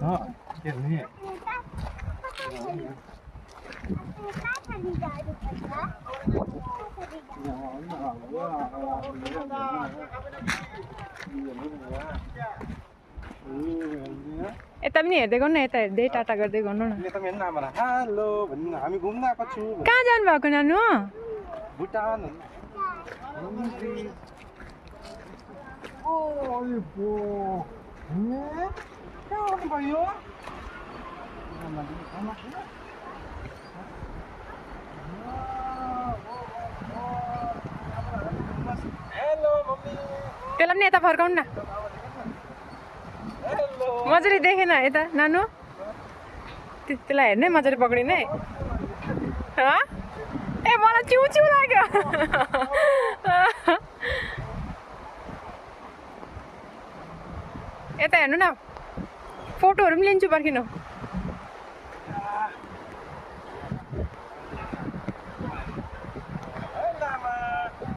यता पनि हेर्दै गर्नु यता हेर्दै टाटा गर्दै गर्नु न हेलो भन्नु हामी घुम्न आएको छु कहाँ जानु भएको नानु भुटान भयो त्यसलाई पनि यता फर्काउनु न मजाले देखेन यता नानु त्यसलाई हेर्नै मजाले पक्रिनु है ए मलाई चिउ चिउ लाग्यो यता हेर्नु न फोटोहरू पनि लिन्छु पर्खिनु